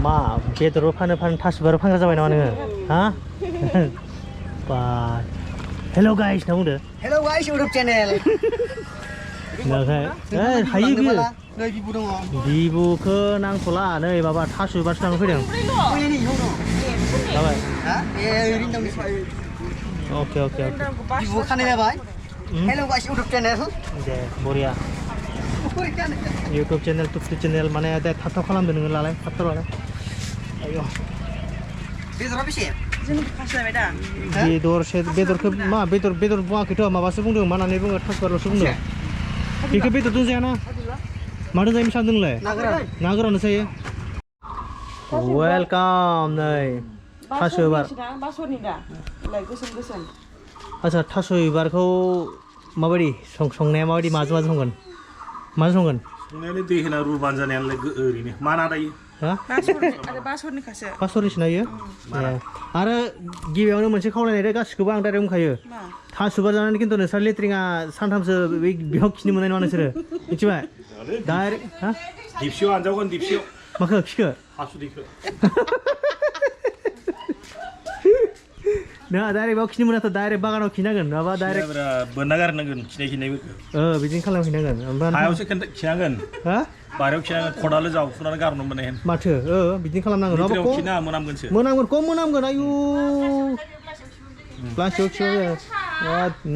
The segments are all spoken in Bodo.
मा बेदरबो फानो थास' बिबार फानग्रा जाबाय नामा नोङो हा बा हेल' गाइस ना बुंदो हेल' गाइस इउटुब चेनेल हायो बियो नै बिबु दङ बिबुखौ नांथ'ला नै माबा थास' बिबारसो लांनो फैदों जाबाय ओके बिबु खानाय जाबाय हेल' गाइस इउटुब चेनेल दे बरिया इउटुब चेनेल माने दे थाब खालामदो नोङो लालाय थाब लालाय आयौ बेदरा बेसे जों फास जाबाय दा बेदरखौ मा बेदर बुङाखैथ' माबासो बुंदों मा होननानै बुङो थास' बिबारल'सो बुंदों बेखौ बेदरजों जायाना माथो जायो सानदोंलाय ना गोरानसो जायो वेलकाम नै थास' बिबार आच्छा थास' बिबारखौ माबायदि संनाया माबायदि माजों संगोन संनायालाय दै होना रुबानो जानायालाय ओरैनो माना दायो बासरनिसो नायो आरो गिबियावनो मोनसे खावलायनाय गासिखौबो आं डाइरेक्ट बुंखायो थास' बिबार जानानै खिन्थु नोंस्रा लेट्रिना सानथामसो बेयाव खिनो मोननाय नङा नोंसोरो मिथिबाय डाइरेक्ट हा दिपसियाव आनजावगोन दिपसियाव माखो खिखो हासुदैखौ नोंहा डाइरेक्ट बेयाव खिनो मोनाथ' डाइरेक्ट बागानाव खिनांगोन नङाबा डाइरेक्ट बोनना गारनांगोन खिनायफोरखौ बिदिनो खालामहैनांगोन ओमफ्राय हायावसो खिनांगोन हा बाहेरायाव खिनांगोन खदालजों जावफुनानै गारनो मोननाय माथो बिदिनो खालामनांगोन नङाबा खिना मोनामगोनसो खम मोनामगोन आयु प्लास्टिकआव खियो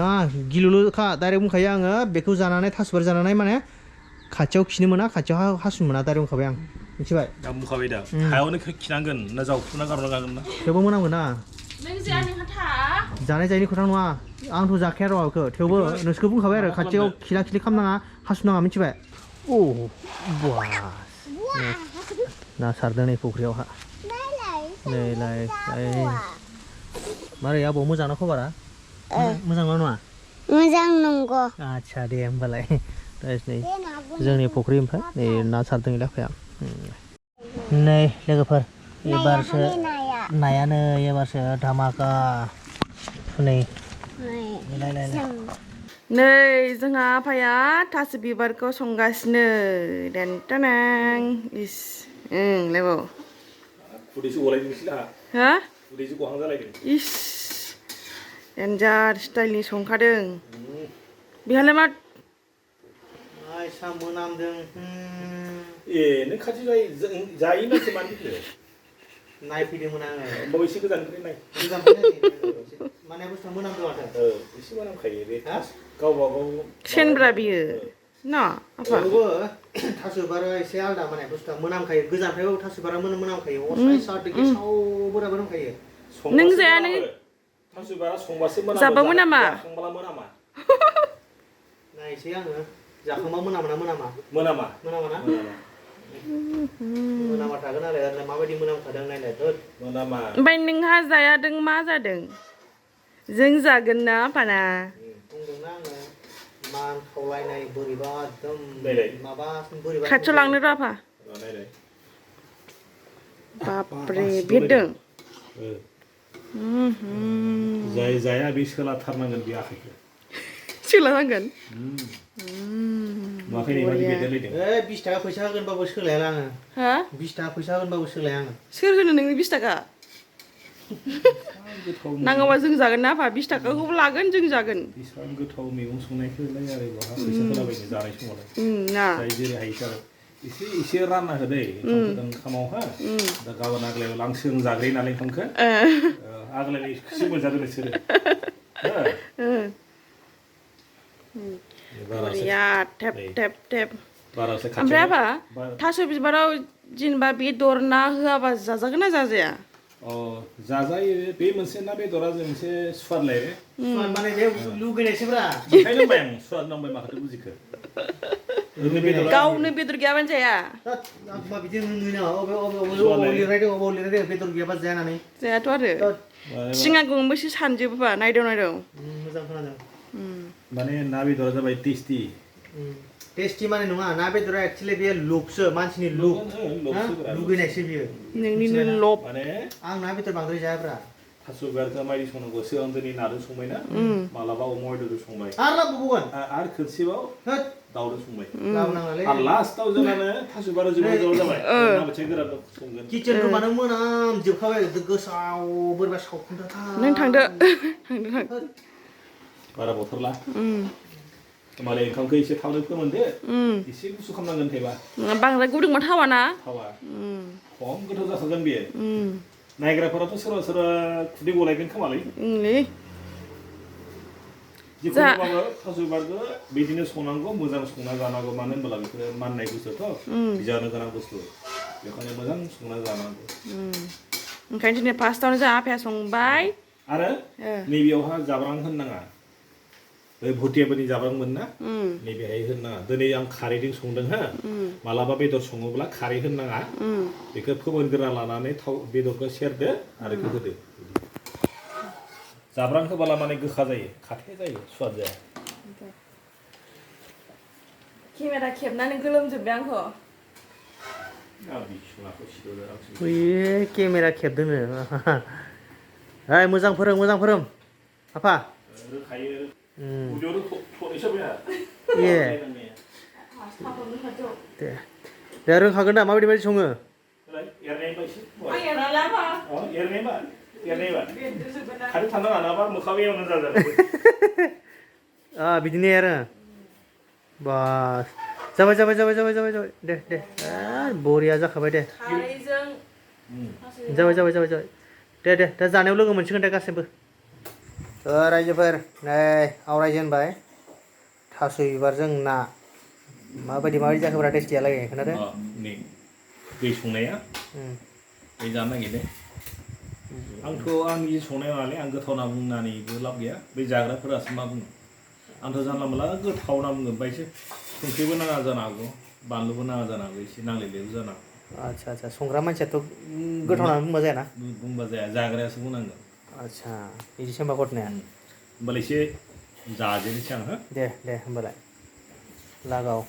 ना गिलुलुखा डाइरेक्ट बुंखायो आङो बेखौ जानानै थास' बिबार जानानै माने खाथियाव खिनो मोना खाथियाव हासुनो मोना डाइरेक्ट बुंखाबाय आं मिथिबाय आं बुंखाबाय दा हायावनो खिनांगोन ना जावफुना गारनो गारगोन ना थेवबो मोनामगोन ना जानाय जायैनि खोथा नङा आंथ' जाखाया र' बेखौ थेवबो नोंसोरखौ बुंखाबाय आरो खाथियाव खिला खालामनाङा हासुनाङा मिथिबाय ना सारदों नै फुख्रियावहा नैलाय मारै आबौ मोजां ना खबरा मोजां नङा मोजां नंगौ आच्छा दे होमबालाय नै जोंनि फुख्रि ओमफ्राय नै ना सारदों लाफाया नै लोगोफोर एबारसो नायानो एबारसो धामाका नै जोंहा आफाया थास' बिबारखौ संगासिनो देनटानां इस लेबाव उदैसो गलायदोंसैला हा उदैसो गहां जालायदों इस देन्जार स्टाइलनि संखादों बेहालाय मा मोनामदों नों खाथि जायो मानसि मानसिखौ नायफैदोंमोन आङो होमबाबो एसे गोजाननिफ्राय नाय माने बुस्थुआ मोनामदों माथो एसे मोनामखायो बे गावबा गाव सेनब्रा बियो ना आफा थास' बिबारा एसे आलदा माने बुस्थुआ मोनामखायो गोजाननिफ्राय थास' बिबारा मोनामखायो सारदो गेसाव बोराबो मोनामखायो नों जाया नों थास' बिबारा संबासो मोनामो जाबाबो नामा संबाला मोनामा नायसै आङो जाखांबा मोनामा मोनामा मोनामा थागोन आरो माबायदि मोनामखादों नायनाय मोनामा ओमफ्राय नोंहा जायादों मा जादों जों जागोन ना आफाना बुंदोंना आङो मान खावलायनाय बोरैबा एकदम माबा बोरैबा खाथियाव लांनो र' आफा बापरे बेरदों जाय जाया बे सोलाथारनांगोन बे आखाइखौ सोलानांगोन 20 थाखा फैसा होगोनबाबो सोलाया आङो हा 20 थाखा फैसा होगोनबाबो सोलाया आङो सोर होनो नोंनो 20 थाखा नांगौबा जों जागोन ना आफा 20 थाखाखौबो लागोन जों जागोन बेसेबां गोथाव मैगं संनायखौलाय आरो बहा फैसा होलाबायनो जानाय समावलाय जाय जेरै हायो एसे रानना हो दै ओंखामावहा दा गाबोन आग्लायाव लांसों जाग्रायो नालाय ओंखामखौ आग्लायनायखौसो मोनजागोन नोंसोरो बरिया थेब ओमफ्राय आफा थास' बिबाराव जेनेबा बेदर ना होआबा जाजागोन ना जाजाया जाजायो बे मोनसे ना बेदरा मोनसे सुवाद लायो माने बे लुगैनायसोब्रा ओंखायनो होनबाय आं सुवाद नांबाय माखौथो बुजिखो गावनो बेदर गैयाबानो जाया बिदि नुयो बेदर गैयाबा जायानानै जायाथ' आरो सिङा गंबेसे सानजोबोबा नायदाव मोजां खोनादों माने ना बेदरा जाबाय टेस्टि माने नङा ना बेदरा एक्चुअली बेयो लुकसो मानसिनि लुक लुगैनायसो बियो नोंनिनो लब माने आं ना बेदर बांद्राय जायाब्रा थास' बिबारखौ मायदि संनांगौ सिगां दिनै नाजों संबायना मालाबा अमा बेदरजों संबाय आरो लाबोबावगोन आरो खोनसेबाव दाउदो संबाय लाबोनांलालै आरो लास्टआव जोंहानो थास' बिबार जोबोर जाबाय ना बोथिया गोरान संगोन किचेनखौ मानो मोनामजोबखाबाय गोसाव बोरैबा सावखुन्था नों थांदो थांदो बारा बोथोरला मालाय ओंखामखौ एसे थावनो फोमोनदो एसे गुसु खालामनांगोन थायबा बांद्राय गुदुंबा थावाना थावा खम गोथाव जाखागोन बेयो नायग्राफोराथ' सोरबा सोरबा खुदै गलायगोन खोमालै जिखुनुबाबो थास' बिबारखौ बिदिनो संनांगौ मोजां संना जानांगौ मानो होनब्ला बेफोरो माननाय बुस्थुथ' बिजानु गोनां बुस्थु बेखायनो मोजां संना जानांगौ ओंखायनो दिनै फार्स्टआवनो जोंहा आफाया संबाय आरो नैबेयावहा जाब्रां होननाङा बै भुटियाफोरनि जाब्रांमोन ना नैबेहाय होननाङा दिनै आं खारैजों संदों हो मालाबा बेदर सङोब्ला खारै होननाङा बेखौ फोमोनग्रोना लानानै थाव बेदरखौ सेरदो आरो बेखौ होदो जाब्रां होबाला माने गोखा जायो खाथे जायो सुवाद जाया केमेरा खेबनानै गोलोमजोब्बाय आंखौ ओइ केमेरा खेबदोंनो ओइ मोजां फोरों आफा ए दे रोंखागोन दा माबायदि सङो बिदिनो आरो बास जाबाय दे बरिया जाखाबाय दे जाबाय दे दा जानायाव लोगो मोनसिगोन दे गासैबो रायजोफोर नै आवरायजेनबाय थास' बिबारजों ना माबायदि जाखोब्रा टेस्टियालाय खोनादों दै संनाया दै जानो नागिरदों आंथ' आंनि संनाय नालाय आं गोथाव ना बुंनानैबो लाब गैया बै जाग्राफोरासो मा बुङो आंथ' जानला मोनला गोथाव ना बुंगोन ओमफ्रायसो संख्रिबो नाङा जानो हागौ बानलुबो नाङा जानो हागौ एसे नांलायलायबो जानो हागौ आच्छा संग्रा मानसियाथ' गोथाव ना बुंबा जायाना बुंबा जाया जाग्रायासो बुंनांगोन आच्छा बिदिसो होमबा घटनाया होमबालाय एसे जाजेननोसै आं हो दे होमबालाय लागाव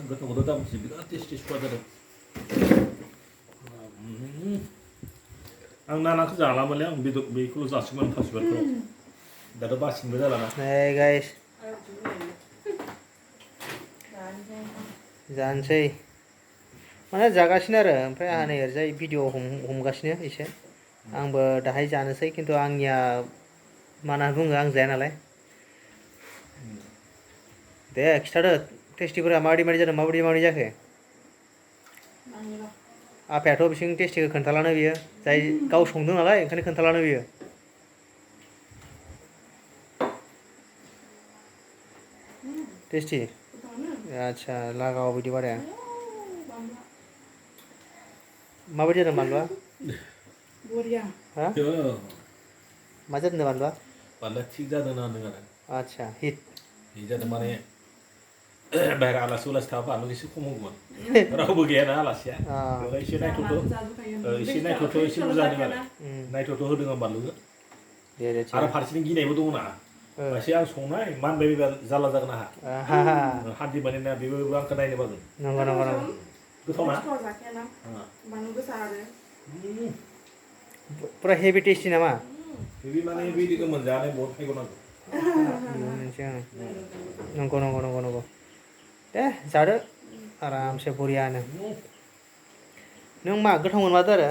गोथावखौथ' दा बुंसै बिराद टेस्टि सुवाद जादों आं नाखौ जालामोनलै आं बेदर बेखौल' जासिगोन थास' बिबारखौ दाथ' बासिनोबो जालाना गाइस जानोसै माने जागासिनो आरो ओमफ्राय आंहा नै ओरैजाय भिडिअ हमगासिनो एसे आंबो दाहाय जानोसै खिन्थु आंनिया मा होनना बुङो आं जाया नालाय दे खिथादो टेस्टिफोरा माबायदि जादों माबायदि जाखो आफायाथ' बिसिं टेस्टिखौ खोन्थालानो बियो जाय गाव संदों नालाय ओंखायनो खोन्थालानो बियो टेस्टि आच्छा लागाव बिदिबा दे माबायदि जादों बानलुआ हा मा जादों बानलुआ बानलुआ थिग जादों होनदों आरो आच्छा हिट जादों माने बाहेरा आलासि थाबा बानलु एसे खम होगौमोन रावबो गैयाना आलासिया बेवहाय एसे नायथ'थ' एसे बुरजा होदों आरो नायथ'थ' होदों आं बानलुखौ आरो फारसेथिं गिनायबो दङ ना एसे आं संनाय मानबाय जारला जागोन आंहा हाद्रि माने ना बेबो आंखौ नायनो बागोन नंगौ गोथाव ना पुरा हेभि टेस्टि नामा हेभि माने बिदिखौ मोनजानाय बहुत फायगौ नांगौ नंगौ दे जादो आरामसे बरियानो नों मा गोथाव मोनमारदो आरो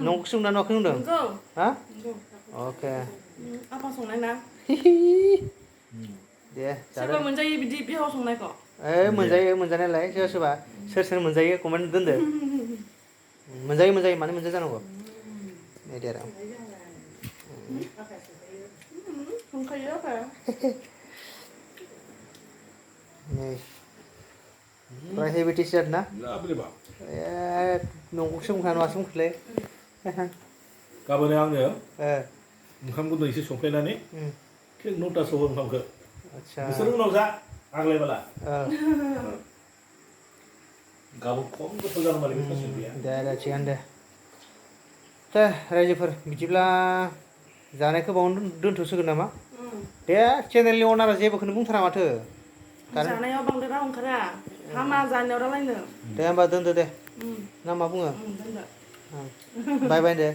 न'खौ सोंना नुवाखै होनदों हा अके आफा संनाय ना दे सोरबा मोनजायो बिदि बिहाव संनायखौ मोनजायो मोनजानायालाय सोरबा सोर मोनजायो कमेन्ट दोनदो मोनजायो मानो मोनजाया जानांगौ बिदि आरो संखायो आफाया नै पुरा हेभि टेस्टि जादों ना न'खौ सोंना नुवासै होनखोलै गाबोनो आङो ओंखाम गुदुं एसे संफ्लायनानै थिग 9टासोआव ओंखामखौ नोंसोर उनाव जा आग्लायबाला गाबोन खम गोथाव जागोन माने बे थास' ओंख्रिया दे थिगानो दे रायजोफोर बिदिब्ला जानायखौ बावनो दोनथ'सिगोन नामा दे चेनेलनि अनारा जेबोखौनो बुंथारा माथो जानायाव बांद्राय राव ओंखारा हामा जानायाव रायलायनो दे होमबा दोनदो दे ना मा बुङो बाय बाय दे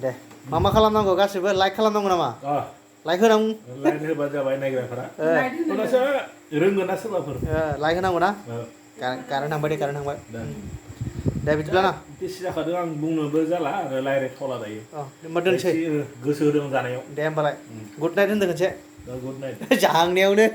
दे मा खालामनांगौ गासिबो लाइक खालामनांगौ नामा लाइक होनांगौ लाइन होबा जाबाय नायग्राफोरा उनावसो रोंगोन ना सोरबाफोर लाइक होनांगौ ना कारेन्ट थांबाय दे कारेन्ट थांबाय दे बिदिब्ला ना बेसे जाखादों आं बुंनोबो जाला आरो रायज्लायथावला दायो होमबा दोनसै गोसो होदों जानायाव दे होमबालाय गुड नाइट होनदों खनसे गुड नाइट जाहांनायावनो